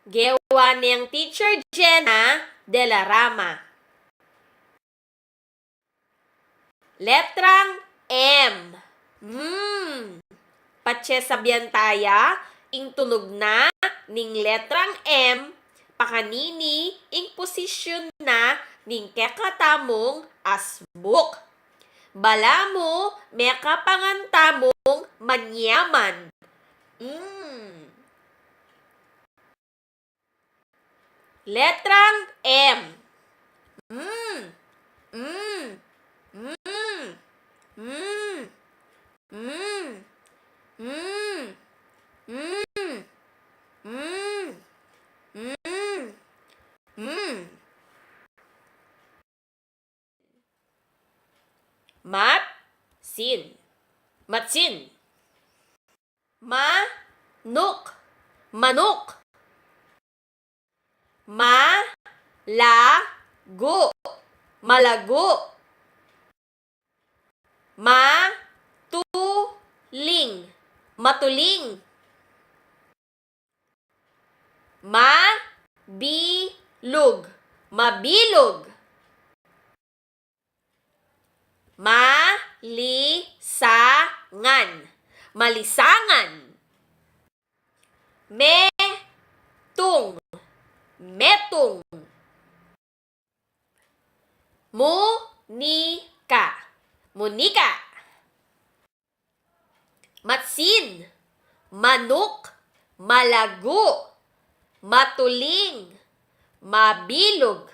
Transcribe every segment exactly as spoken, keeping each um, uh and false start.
Gewa neng Teacher Jenna de la Rama. Letrang M. Mm. Patse sabian taya ing tunog na ning letrang M, pakanini ing posisyun na ning kekatamung asbuk. Balamu mekapangan tamung manyaman. Mm. Letrang M. Mm. Mm. Mm. Mm. Mm. Mm. Mm. Mm. Mm. Mm. Mat, sin. Matsin. Ma, nuk. Manuk. Ma, la, gu. Malagu. Ma, tu, ling. Matuling. Ma, bi, lug. Mabilug. Ma, li, sa, ngan. Malisangan. Me, tung. Metung. Mu, ni, ka. Munika. Matsin, manuk, malagu, matuling, mabilug,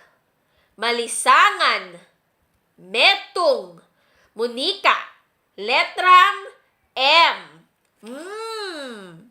malisangan, metung, munika, letrang M. Mm.